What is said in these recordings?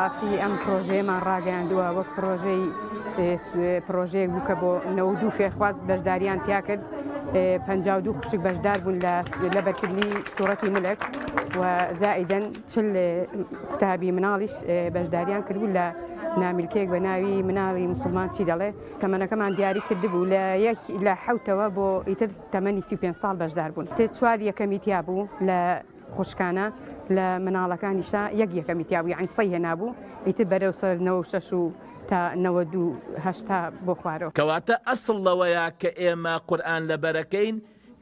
بەڕاستی ئەم پرۆژەیەمان ڕاگەیاندووە وەک پرۆژەی پرۆژەیەک بوو کە بۆ 92 فێرخواز بەشداریان تیا کرد 52 خوشک بەشدار بوون لە لەبەرکردنی سوڕەتی ملک و زائیدەن چل قوتابی مناڵیش بەشداریان کردبوو لە نامیلکەیەک بە ناوی مناڵی مسلمان چی دەڵێ تەمەنەکەمان دیاری کردبوو لە یەک لە حوتەوە بۆ ئیتر تەمەنی 35 ساڵ بەشدار بوون چوار یەکەمی تیا بوو لە خوشکانە لە مناڵەکانیشا یەک یەکەمی تیا بوو یانی سەی هێنابوو ئیتر بەرەو سەر 96 و تا 98 بۆ خوارەوە. کەواتە ئەسڵ لەوەیە کە ئێمە قورئان لەبەرەکەین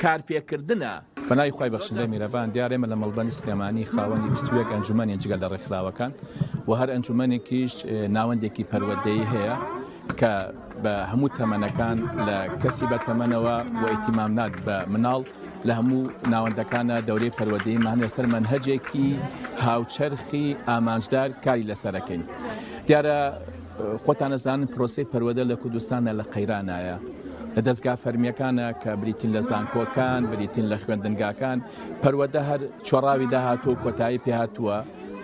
کارپێکردنە. بەناوی خوای بەخشندەی میرەبان، دیارە ئێمە لە مەڵبەندی سلێمانی خاوەنی 21 ئەنجومەنین جگە لە ڕێکخراوەکان و هەر ئەنجومەنێکیش ناوەندێکی پەروەردەیی هەیە کە بە هەموو تەمەنەکان لە کەسی بە تەمەنەوە و ئیتیمامنات بە مناڵ لە هەموو ناوەندەکانە دەورەی پەروەردەییمان لەسەر مەنهەجێکی هاوچەرخی ئامانجدار کاری لەسەرەکەین. دیارە خۆتان ئەزانن پرۆسەی پەروەردە لە کوردستانە لە قەیرانایە لە دەستگا فەرمیەکانە کە بریتین لە زانکۆکان بریتین لە خوێندنگاکان پەروەردە هەر چۆڕاوی داهاتوو و کۆتایی پێهاتووە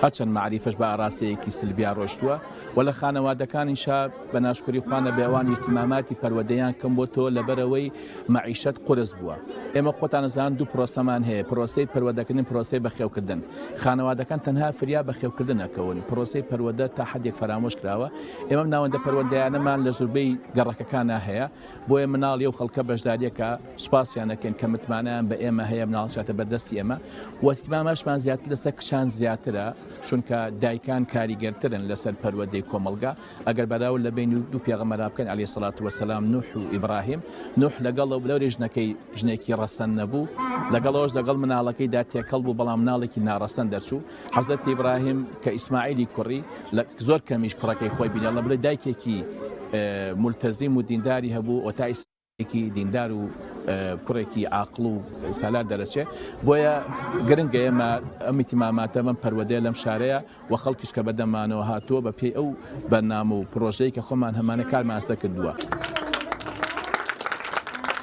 هەرچەند مەعریفەش بە ئاراستەیەکی سلبیا ڕۆشتووە و لە خانەوادەکانیشا بە ناشکری خوا نەبێ ئەوان ئیهتیماماتی پەروەردەیان کەم بۆتەوە لەبەرئەوەی مەعیشەت قورس بووە. ئێمە خۆتان ئەزانن دوو پرۆسەمان هەیە، پرۆسەی پەروەردەکردن، پرۆسەی بەخێوکردن. خانەوادەکان تەنها فریا بەخێوکردن ئەکەون، پرۆسەی پەروەردە تا حەدێک فەرامۆش کراوە. ئێمە ئەم ناوەندە پەروەردەیانەمان لە زۆربەی گەڕەکەکانا هەیە، بۆیە مناڵی ئەو خەڵکە بەشداریەکا، سوپاسیان ئەکەین کە متمانەیان بە ئێمە هەیە مناڵ چاتە بەردەستی ئێمە و ئیهتیماماشمان زیاتر لەسەر کچان زیاترە، چونکە دایکان کاریگەرترن لەسەر پەروەردەی کۆمەڵگا. ئەگەر بەراورد لە بەینی دوو پێغەمبەرا بکەن علیە سڵات وسلام نوح و ئیبراهیم نوح لەگەڵ لەورێ ژنەکەی ژنێکی ڕەسەن نەبوو لەگەڵەوەش لەگەڵ مناڵەکەیدا تێکەڵ بوو بەڵام مناڵێکی ناڕەسەن دەرچوو حەزرەتی ئیبراهیم کە ئیسماعیلی کوڕی لە زۆر کەمیش کوڕەکەی خۆی بینی ئەڵێ بڵێ دایکێکی مولتەزیم و دینداری هەبوو و تا ێکی دیندار و کوڕێکی عاقڵ و سالار دەرەچێ بۆیە گرنگە ئێمە ئەم ئیتیماماتە بەم پەروەردەیە لەم شارەیە و خەڵکیش کە بەدەمانەوە هاتووە بە پێی ئەو بەرنامە و پرۆژەی کە خۆمان هەمانە کارمان ئاستە کردووە.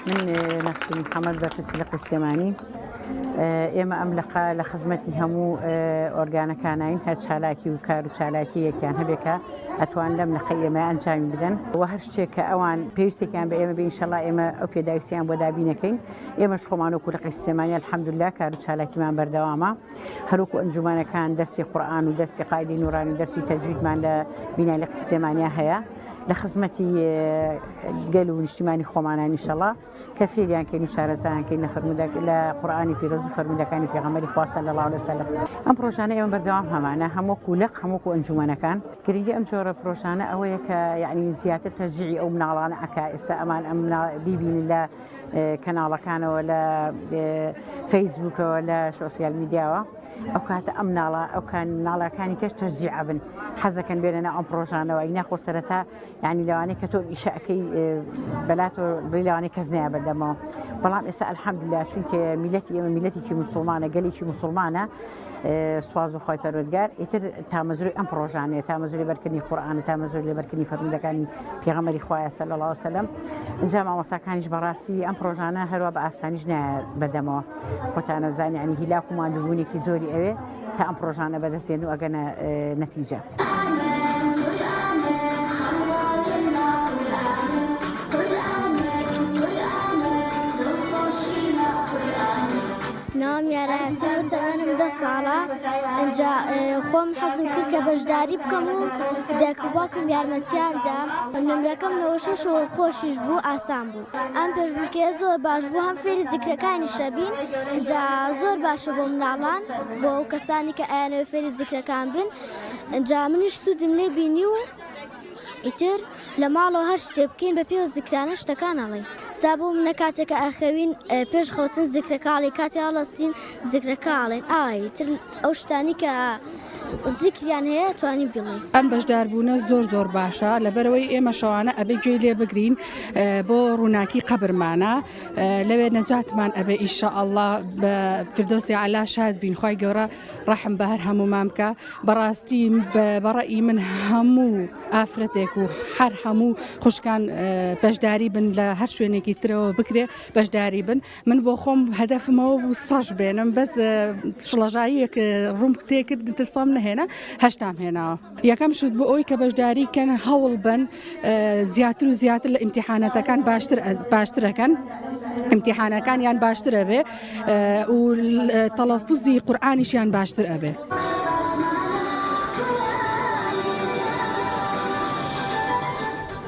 من نەخشی محەممەد بەرپرسی لقی سلێمانی ئێمە ئەم لقە لە خزمەتی هەموو ئۆرگانەکانین هەر چالاکی و کار و چالاکیەکیان هەبێکە ئەتوان لەم لقەی ئێمە ئەنجامی بدەن و هەر شتێک کە ئەوان پێویستێکیان بە ئێمە بێ ئینشەڵا ئێمە ئەو پێداویستیان بۆ دابینەکەین ئێمەش خۆمان وەکو لقی سلێمانی الحمدلله کار و چالاکیمان بەردەوامە هەروەکو ئەنجومەنەکان دەرسی قورئان و دەرسی قاعدەی نورانی و دەرسی تەجویدمان لە بینای لقی سلێمانیا هەیە لە خزمەتی گەل و نیشتیمانی خۆمانان ئینشەڵا کە فێریان کەین و شارەزایان کەین لە فەرموودە لە قورئانی پیرۆز و فەرموودەکانی پێغەمبەری خوا صلی اللە علیه وسلم. ئەم پرۆژانە ئێمە بەردەوام هەمانە هەم وەکو لق هەم وەکو ئەنجومەنەکان. گرنگی ئەم جۆرە پرۆژانە ئەوەیە کە یعنی زیاتر تەشجیعی ئەو مناڵانە ئەکا ئێستا ئەمان ئەم بیبینن لە کەناڵەکانەوە لە فەیسبوکەوە لە سۆسیال میدیاوە ئەو کاتە ئەم مناڵە ئەو کان مناڵەکانی کەش تەشجیع ئەبن حەزەکەن بێنە ناو ئەم پرۆژانەوە ئەگینا خۆ سەرەتا یانی لەوانەیە کە تۆ ئیشە ئەکەی بەلاتۆ بڵێی لەوانەیە کەس نایە بەردەمەوە بەڵام ئێستا الحمدلله چونکە میلەتی ئێمە میلەتێکی مسلمانە گەلێکی مسلمانە سواز بەخوای پەروەردگار ئیتر تامەزرۆی ئەم پڕۆژانەیە تامەزرۆی بەرکردنی قورئانە تامەزرۆی لەبەرکردنی فەرموودەکانی پێغەمبەری خوایە صلی الله علیه وسلم ئینجا مامۆستاکانیش بەڕاستی ئەم پڕۆژانە هەروا بە ئاسانیش نایە بەدەمەوە خۆتانە زانی یعنی هیلاک و ماندووبوونێکی زۆری ئەوێ تا ئەم پڕۆژانە بەدەست دێن و ئەگەنە نەتیجە. ناوم یارا یاسین و تەمەنم دە ساڵە ئینجا خۆم حەزم کرد کە بەشداری بکەم و دایک و باوکم یارمەتیان دام نمرەکەم 96 و خۆشیش بوو ئاسان بوو ئەم پێشبڕکێیە زۆر باش بوو هەم فێری زیکرەکانی شەبین ئینجا زۆر باشە بۆ مناڵان بۆ ئەو کەسانی کە ئەیانەوێ فێری زیکرەکان بن ئینجا منیش سوودم لێ بینی و ئیتر لە ماڵەوە هەر شتێ بکەین بە پێوە زیکرانە شتەکان ئەڵێین سا بۆ منە کاتێک کە ئەخەوین پێش خەوتن زیکرەکە ئەڵێین کاتێ هەڵەستین زیکرەکە ئەڵێین ئا ئیتر ئەو شتانی کە زیکریان هەیە توانیم بیڵێین. ئەم بەشداربوونە زۆر زۆر باشە لەبەرئەوەی ئێمە شەوانە ئەبێ گوێی لێ بگرین بۆ ڕووناکی قەبرمانە لەوێ نەجاتمان ئەبێ ئیشەئەڵا بە فردۆسی عەلا شاد بین خوای گەورە ڕەحم بە هەر هەموومان بکا بەڕاستی بەڕەئی من هەموو ئافرەتێک و. هەر هەموو خوشکان بەشداری بن لە هەر شوێنێکی ترەوە بکرێ بەشداری بن من بۆ خۆم هەدەفمەوە بوو سەش بێنم بەس شڵەژاییەک ڕووم تێکرد ترسام نەهێنا هەشتام هێناوە یەکەم شت بۆ ئەوی کە بەشداری کەن هەوڵ بن زیاتر و زیاتر لە ئیمتیحانەتەکان باشتر باشترەکەن ئیمتیحانەکانیان باشتر ئەبێ و تەڵەفوزی قورئانیشیان باشتر ئەبێ.